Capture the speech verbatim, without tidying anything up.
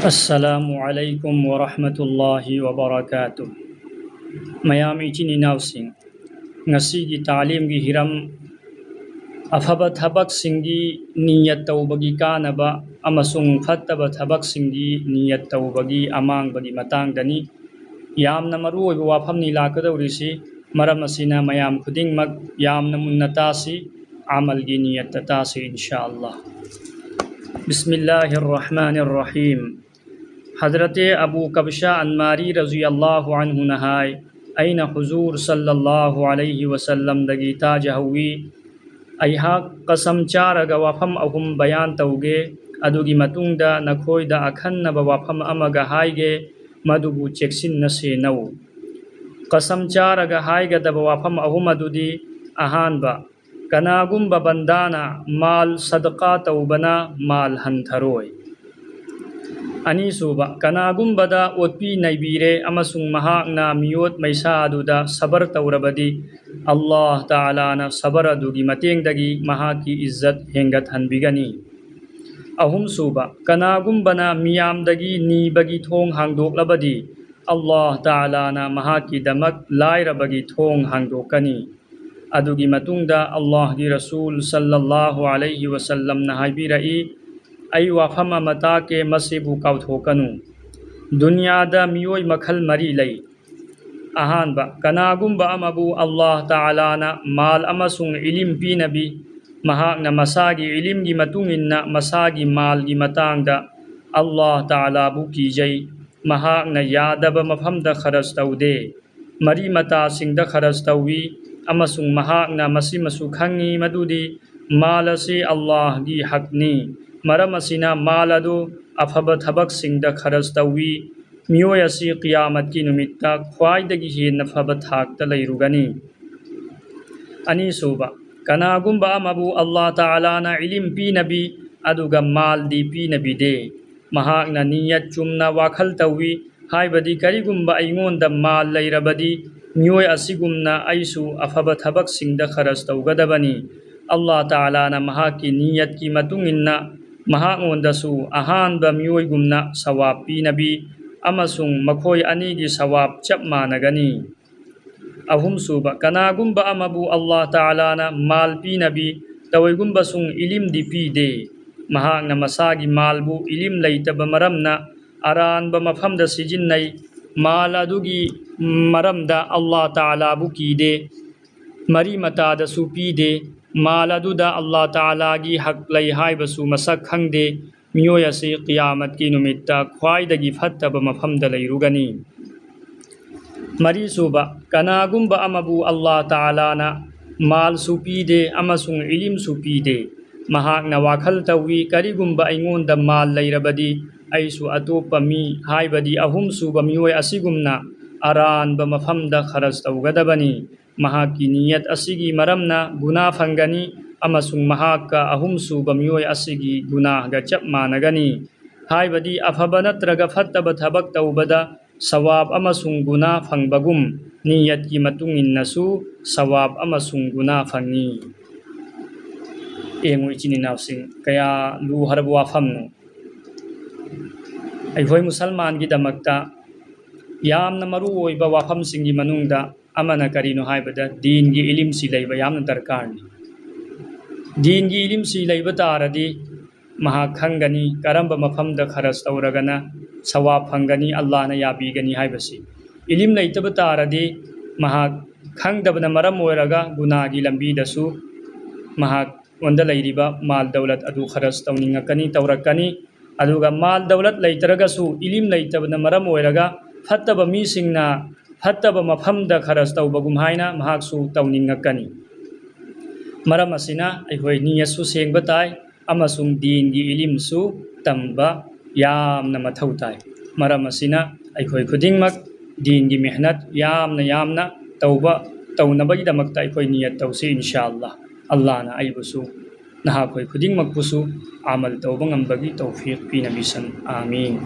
ꯑꯁꯂꯥꯃꯨ ꯑꯂꯥꯏꯀꯨꯝ ꯋꯔꯍꯃꯇꯨꯜꯂꯥꯍꯤ ꯋꯕꯔꯀꯥꯇꯨ꯫ ꯃꯌꯥꯝ ꯏꯆꯤꯟ ꯏꯅꯥꯎꯁꯤꯡ, ꯉꯁꯤꯒꯤ ꯇꯥꯂꯤꯝꯒꯤ ꯍꯤꯔꯝ ꯑꯐꯕ ꯊꯕꯛꯁꯤꯡꯒꯤ ꯅꯤꯌꯠ ꯇꯧꯕꯒꯤ ꯀꯥꯟꯅꯕ ꯑꯃꯁꯨꯡ ꯐꯠꯇꯕ ꯊꯕꯛꯁꯤꯡꯒꯤ ꯅꯤꯌꯠ ꯇꯧꯕꯒꯤ ꯑꯃꯥꯡꯕꯒꯤ ꯃꯇꯥꯡꯗꯅꯤ꯫ ꯌꯥꯝꯅ ꯃꯔꯨꯑꯣꯏꯕ ꯋꯥꯐꯝꯅꯤ ꯂꯥꯛꯀꯗꯧꯔꯤꯁꯤ꯫ ꯃꯔꯝ ꯑꯁꯤꯅ ꯃꯌꯥꯝ ꯈꯨꯗꯤꯡꯃꯛ ꯌꯥꯝꯅ ꯃꯨꯟꯅ ꯇꯥꯁꯤ, ꯑꯃꯜꯒꯤ ꯅꯤꯌꯠꯇ ꯇꯥꯁꯤ ꯏꯟꯁꯥ ꯑꯜꯂꯥꯍ꯫ ꯕꯤꯁꯃꯤꯜꯂꯥꯍꯤꯔ ꯔꯍꯃꯥꯅꯤꯔ ꯔꯍꯤꯝ꯫ ꯍꯖꯔꯠ ꯑꯕꯨ ꯀꯕꯁꯥ ꯑꯟꯃꯥꯔꯤ ꯔꯖꯤꯌꯜꯂꯥꯍꯨ ꯑꯟꯍꯨꯅ ꯍꯥꯏ, ꯑꯩꯅ ꯍꯨꯖꯨꯔ ꯁꯜꯂꯜꯂꯥꯍꯨ ꯑꯂꯩꯍꯤ ꯋꯁꯜꯂꯝꯗꯒꯤ ꯇꯥꯖꯍꯧꯋꯤ, ꯑꯩꯍꯥꯛ ꯀꯁꯝ ꯆꯥꯔꯒ ꯋꯥꯐꯝ ꯑꯍꯨꯝ ꯕꯌꯥꯟ ꯇꯧꯒꯦ, ꯑꯗꯨꯒꯤ ꯃꯇꯨꯡꯗ ꯅꯈꯣꯏꯗ ꯑꯈꯟꯅꯕ ꯋꯥꯐꯝ ꯑꯃꯒ ꯍꯥꯏꯒꯦ, ꯃꯗꯨꯕꯨ ꯆꯦꯛꯁꯤꯟꯅ ꯁꯦꯟꯅꯧ꯫ ꯀꯁꯝ ꯆꯥꯔꯒ ꯍꯥꯏꯒꯗꯕ ꯋꯥꯐꯝ ꯑꯍꯨꯝ ꯑꯗꯨꯗꯤ: ꯑꯍꯥꯟꯕ, ꯀꯅꯥꯒꯨꯝꯕ ꯕꯟꯗꯥꯅ ꯃꯥꯜ ꯁꯗꯀꯥ ꯇꯧꯕꯅ ꯃꯥꯜ ꯍꯟꯊꯔꯣꯏ꯫ ꯑꯅꯤꯁꯨꯕ, ꯀꯅꯥꯒꯨꯝꯕꯗ ꯑꯣꯠꯄꯤ ꯅꯩꯕꯤꯔꯦ ꯑꯃꯁꯨꯡ ꯃꯍꯥꯛꯅ ꯃꯤꯑꯣꯠ ꯃꯩꯁꯥ ꯑꯗꯨꯗ ꯁꯕꯔ ꯇꯧꯔꯕꯗꯤ, ꯑꯜꯂꯥꯍ ꯇꯥꯂꯥꯅ ꯁꯕꯔ ꯑꯗꯨꯒꯤ ꯃꯇꯦꯡꯗꯒꯤ ꯃꯍꯥꯛꯀꯤ ꯏꯖꯠ ꯍꯦꯟꯒꯠꯍꯟꯕꯤꯒꯅꯤ꯫ ꯑꯍꯨꯝꯁꯨꯕ, ꯀꯅꯥꯒꯨꯝꯕꯅ ꯃꯤꯌꯥꯝꯗꯒꯤ ꯅꯤꯕꯒꯤ ꯊꯣꯡ ꯍꯥꯡꯗꯣꯛꯂꯕꯗꯤ, ꯑꯜꯂꯥꯍ ꯇꯥꯂꯥꯅ ꯃꯍꯥꯛꯀꯤꯗꯃꯛ ꯂꯥꯏꯔꯕꯒꯤ ꯊꯣꯡ ꯍꯥꯡꯗꯣꯛꯀꯅꯤ꯫ ꯑꯗꯨꯒꯤ ꯃꯇꯨꯡꯗ ꯑꯜꯂꯥꯍꯒꯤ ꯔꯁꯨꯜ ꯁꯜꯂꯜꯂꯥꯍꯨ ꯑꯂꯩꯍꯤ ꯋꯁꯜꯂꯝꯅ ꯍꯥꯏꯕꯤꯔꯛꯏ, ꯑꯩ ꯋꯥꯐꯝ ꯑꯃ ꯇꯥꯛꯀꯦ, ꯃꯁꯤꯕꯨ ꯀꯥꯎꯊꯣꯛꯀꯅꯨ꯫ ꯗꯨꯅꯤꯌꯥꯗ ꯃꯤꯑꯣꯏ ꯃꯈꯜ ꯃꯔꯤ ꯂꯩ꯫ ꯑꯍꯥꯟꯕ, ꯀꯅꯥꯒꯨꯝꯕ ꯑꯃꯕꯨ ꯑꯜꯂꯥꯍ ꯇꯥꯂꯥꯅ ꯃꯥꯜ ꯑꯃꯁꯨꯡ ꯏꯂꯤꯝ ꯄꯤꯅꯕꯤ, ꯃꯍꯥꯛꯅ ꯃꯁꯥꯒꯤ ꯏꯂꯤꯝꯒꯤ ꯃꯇꯨꯡ ꯏꯟꯅ ꯃꯁꯥꯒꯤ ꯃꯥꯜꯒꯤ ꯃꯇꯥꯡꯗ ꯑꯜꯂꯥꯍ ꯇꯥꯂꯥꯕꯨ ꯀꯤꯖꯩ, ꯃꯍꯥꯛꯅ ꯌꯥꯗꯕ ꯃꯐꯝꯗ ꯈꯔꯖ ꯇꯧꯗꯦ, ꯃꯔꯤ ꯃꯇꯥꯁꯤꯡꯗ ꯈꯔꯖ ꯇꯧꯏ, ꯑꯃꯁꯨꯡ ꯃꯍꯥꯛꯅ ꯃꯁꯤꯃꯁꯨ ꯈꯪꯏ ꯃꯗꯨꯗꯤ ꯃꯥꯜ ꯑꯁꯤ ꯑꯜꯂꯥꯍꯒꯤ ꯍꯛꯅꯤ꯫ ꯃꯔꯝ ꯑꯁꯤꯅ ꯃꯥꯜ ꯑꯗꯨ ꯑꯐꯕ ꯊꯕꯛꯁꯤꯡꯗ ꯈꯔꯖ ꯇꯧꯏ꯫ ꯃꯤꯑꯣꯏ ꯑꯁꯤ ꯀꯤꯌꯥꯃꯠꯀꯤ ꯅꯨꯃꯤꯠꯇ ꯈ꯭ꯋꯥꯏꯗꯒꯤ ꯍꯦꯟꯅ ꯐꯕ ꯊꯥꯛꯇ ꯂꯩꯔꯨꯒꯅꯤ꯫ ꯑꯅꯤꯁꯨꯕ, ꯀꯅꯥꯒꯨꯝꯕ ꯑꯃꯕꯨ ꯑꯜꯂꯥꯍ ꯇꯥꯂꯥꯅ ꯏꯂꯤꯝ ꯄꯤꯅꯕꯤ ꯑꯗꯨꯒ ꯃꯥꯜꯗꯤ ꯄꯤꯅꯕꯤꯗꯦ꯫ ꯃꯍꯥꯛꯅ ꯅꯤꯌꯠ ꯆꯨꯝꯅ ꯋꯥꯈꯜ ꯇꯧꯏ, ꯍꯥꯏꯕꯗꯤ ꯀꯔꯤꯒꯨꯝꯕ ꯑꯩꯉꯣꯟꯗ ꯃꯥꯜ ꯂꯩꯔꯕꯗꯤ ꯃꯤꯑꯣꯏ ꯑꯁꯤꯒꯨꯝꯅ ꯑꯩꯁꯨ ꯑꯐꯕ ꯊꯕꯛꯁꯤꯡꯗ ꯈꯔꯖ ꯇꯧꯒꯗꯕꯅꯤ꯫ ꯑꯜꯂꯥꯍ ꯇꯥꯂꯥꯅ ꯃꯍꯥꯛꯀꯤ ꯅꯤꯌꯠꯀꯤ ꯃꯇꯨꯡ ꯏꯟꯅ ꯃꯍꯥꯛꯉꯣꯟꯗꯁꯨ ꯑꯍꯥꯟꯕ ꯃꯤꯑꯣꯏꯒꯨꯝꯅ ꯁꯋꯥꯕ ꯄꯤꯅꯕꯤ ꯑꯃꯁꯨꯡ ꯃꯈꯣꯏ ꯑꯅꯤꯒꯤ ꯁꯋꯥꯕ ꯆꯞ ꯃꯥꯟꯅꯒꯅꯤ꯫ ꯑꯍꯨꯝꯁꯨꯕ, ꯀꯅꯥꯒꯨꯝꯕ ꯑꯃꯕꯨ ꯑꯜꯂꯥꯍ ꯇꯥꯂꯥꯅ ꯃꯥꯜ ꯄꯤꯅꯕꯤ ꯇꯧꯏꯒꯨꯝꯕꯁꯨꯡ ꯏꯂꯤꯝꯗꯤ ꯄꯤꯗꯦ꯫ ꯃꯍꯥꯛꯅ ꯃꯁꯥꯒꯤ ꯃꯥꯜꯕꯨ ꯏꯂꯤꯝ ꯂꯩꯇꯕ ꯃꯔꯝꯅ ꯑꯔꯥꯟꯕ ꯃꯐꯝꯗ ꯁꯤꯖꯤꯟꯅꯩ꯫ ꯃꯥꯜ ꯑꯗꯨꯒꯤ ꯃꯔꯝꯗ ꯑꯜꯂꯥꯍ ꯇꯥꯂꯥꯕꯨ ꯀꯤꯗꯦ꯫ ꯃꯔꯤ ꯃꯇꯥꯗꯁꯨ ꯄꯤꯗꯦ꯫ ꯃꯥꯜ ꯑꯗꯨꯗ ꯑꯜꯂꯥꯍ ꯇꯥꯂꯥꯒꯤ ꯍꯛ ꯂꯩ ꯍꯥꯏꯕꯁꯨ ꯃꯁꯛ ꯈꯪꯗꯦ꯫ ꯃꯤꯑꯣꯏ ꯑꯁꯤ ꯀꯤꯌꯥꯃꯠꯀꯤ ꯅꯨꯃꯤꯠꯇ ꯈ꯭ꯋꯥꯏꯗꯒꯤ ꯐꯠꯇꯕ ꯃꯐꯝꯗ ꯂꯩꯔꯨꯒꯅꯤ꯫ ꯃꯔꯤꯁꯨꯕ, ꯀꯅꯥꯒꯨꯝꯕ ꯑꯃꯕꯨ ꯑꯜꯂꯥꯍ ꯇꯥꯂꯥꯅ ꯃꯥꯜꯁꯨ ꯄꯤꯗꯦ ꯑꯃꯁꯨꯡ ꯏꯂꯤꯝꯁꯨ ꯄꯤꯗꯦ꯫ ꯃꯍꯥꯛꯅ ꯋꯥꯈꯜ ꯇꯧꯏ, "ꯀꯔꯤꯒꯨꯝꯕ ꯑꯩꯉꯣꯟꯗ ꯃꯥꯜ ꯂꯩꯔꯕꯗꯤ, ꯑꯩꯁꯨ ꯑꯇꯣꯞꯄ ꯃꯤ, ꯍꯥꯏꯕꯗꯤ ꯑꯍꯨꯝꯁꯨꯕ ꯃꯤꯑꯣꯏ ꯑꯁꯤꯒꯨꯝꯅ ꯑꯔꯥꯟꯕ ꯃꯐꯝꯗ ꯈꯔꯆ ꯇꯧꯒꯗꯕꯅꯤ꯫ ꯃꯍꯥꯛꯀꯤ ꯅꯤꯌꯠ ꯑꯁꯤꯒꯤ ꯃꯔꯝꯅ ꯒꯨꯅꯥ ꯐꯪꯒꯅꯤ ꯑꯃꯁꯨꯡ ꯃꯍꯥꯛꯀ ꯑꯍꯨꯝꯁꯨꯕ ꯃꯤꯑꯣꯏ ꯑꯁꯤꯒꯤ ꯒꯨꯅꯥꯒ ꯆꯞ ꯃꯥꯟꯅꯒꯅꯤ"꯫ ꯍꯥꯏꯕꯗꯤ ꯑꯐꯕ ꯅꯠꯇ꯭ꯔꯒ ꯐꯠꯇꯕ ꯊꯕꯛ ꯇꯧꯕꯗ ꯁꯋꯥꯕ ꯑꯃꯁꯨꯡ ꯒꯨꯅꯥ ꯐꯪꯕꯒꯨꯝ, ꯅꯤꯌꯠꯀꯤ ꯃꯇꯨꯡ ꯏꯟꯅꯁꯨ ꯁꯋꯥꯕ ꯑꯃꯁꯨꯡ ꯒꯨꯅꯥ ꯐꯪꯏ꯫ ꯌꯦꯡꯉꯨ, ꯏꯆꯤꯟ ꯏꯅꯥꯎꯁꯤꯡ, ꯀꯌꯥ ꯂꯨꯍꯔꯕ ꯋꯥꯐꯝꯅꯣ꯫ ꯑꯩꯈꯣꯏ ꯃꯨꯁꯜꯃꯥꯟꯒꯤꯗꯃꯛꯇ ꯌꯥꯝꯅ ꯃꯔꯨ ꯑꯣꯏꯕ ꯋꯥꯐꯝꯁꯤꯡꯒꯤ ꯃꯅꯨꯡꯗ ꯑꯃꯅ ꯀꯔꯤꯅꯣ ꯍꯥꯏꯕꯗ, ꯗꯤꯟꯒꯤ ꯏꯂꯤꯝꯁꯤ ꯂꯩꯕ ꯌꯥꯝꯅ ꯗꯔꯀꯥꯔꯅꯤ꯫ ꯗꯤꯟꯒꯤ ꯏꯂꯤꯝꯁꯤ ꯂꯩꯕ ꯇꯥꯔꯗꯤ, ꯃꯍꯥꯛ ꯈꯪꯒꯅꯤ ꯀꯔꯝꯕ ꯃꯐꯝꯗ ꯈꯔꯆ ꯇꯧꯔꯒꯅ ꯁꯋꯥꯕ ꯐꯪꯒꯅꯤ, ꯑꯜꯂꯥꯍꯅ ꯌꯥꯕꯤꯒꯅꯤ ꯍꯥꯏꯕꯁꯤ꯫ ꯏꯂꯤꯝ ꯂꯩꯇꯕ ꯇꯥꯔꯗꯤ, ꯃꯍꯥꯛ ꯈꯪꯗꯕꯅ ꯃꯔꯝ ꯑꯣꯏꯔꯒ ꯒꯨꯅꯥꯒꯤ ꯂꯝꯕꯤꯗꯁꯨ ꯃꯍꯥꯛꯉꯣꯟꯗ ꯂꯩꯔꯤꯕ ꯃꯥꯜ ꯗꯧꯂꯠ ꯑꯗꯨ ꯈꯔꯆ ꯇꯧꯅꯤꯡꯉꯛꯀꯅꯤ, ꯇꯧꯔꯛꯀꯅꯤ꯫ ꯑꯗꯨꯒ ꯃꯥꯜ ꯗꯧꯂꯠ ꯂꯩꯇ꯭ꯔꯒꯁꯨ, ꯏꯂꯤꯝ ꯂꯩꯇꯕꯅ ꯃꯔꯝ ꯑꯣꯏꯔꯒ ꯐꯠꯇꯕ ꯃꯤꯁꯤꯡꯅ ꯐꯠꯇꯕ ꯃꯐꯝꯗ ꯈꯔꯆ ꯇꯧꯕꯒꯨꯝ ꯍꯥꯏꯅ ꯃꯍꯥꯛꯁꯨ ꯇꯧꯅꯤꯡꯉꯛꯀꯅꯤ꯫ ꯃꯔꯝ ꯑꯁꯤꯅ ꯑꯩꯈꯣꯏ ꯅꯤꯌꯠꯁꯨ ꯁꯦꯡꯕ ꯇꯥꯏ ꯑꯃꯁꯨꯡ ꯗꯤꯟꯒꯤ ꯏꯂꯤꯝꯁꯨ ꯇꯝꯕ ꯌꯥꯝꯅ ꯃꯊꯧ ꯇꯥꯏ꯫ ꯃꯔꯝ ꯑꯁꯤꯅ ꯑꯩꯈꯣꯏ ꯈꯨꯗꯤꯡꯃꯛ ꯗꯤꯟꯒꯤ ꯃꯦꯍꯅꯠ ꯌꯥꯝꯅ ꯌꯥꯝꯅ ꯇꯧꯕ, ꯇꯧꯅꯕꯒꯤꯗꯃꯛꯇ ꯑꯩꯈꯣꯏ ꯅꯤꯌꯠ ꯇꯧꯁꯤ, ꯏꯟꯁꯥ ꯑꯜꯂꯥꯍ꯫ ꯑꯜꯂꯥꯍꯅ ꯑꯩꯕꯨꯁꯨ, ꯅꯍꯥꯛꯈꯣꯏ ꯈꯨꯗꯤꯡꯃꯛꯄꯨꯁꯨ ꯑꯃꯜ ꯇꯧꯕ ꯉꯝꯕꯒꯤ ꯇꯧꯐꯤꯛ ꯄꯤꯅꯕꯤꯁꯅꯨ꯫ ꯑꯥꯃꯤꯟ꯫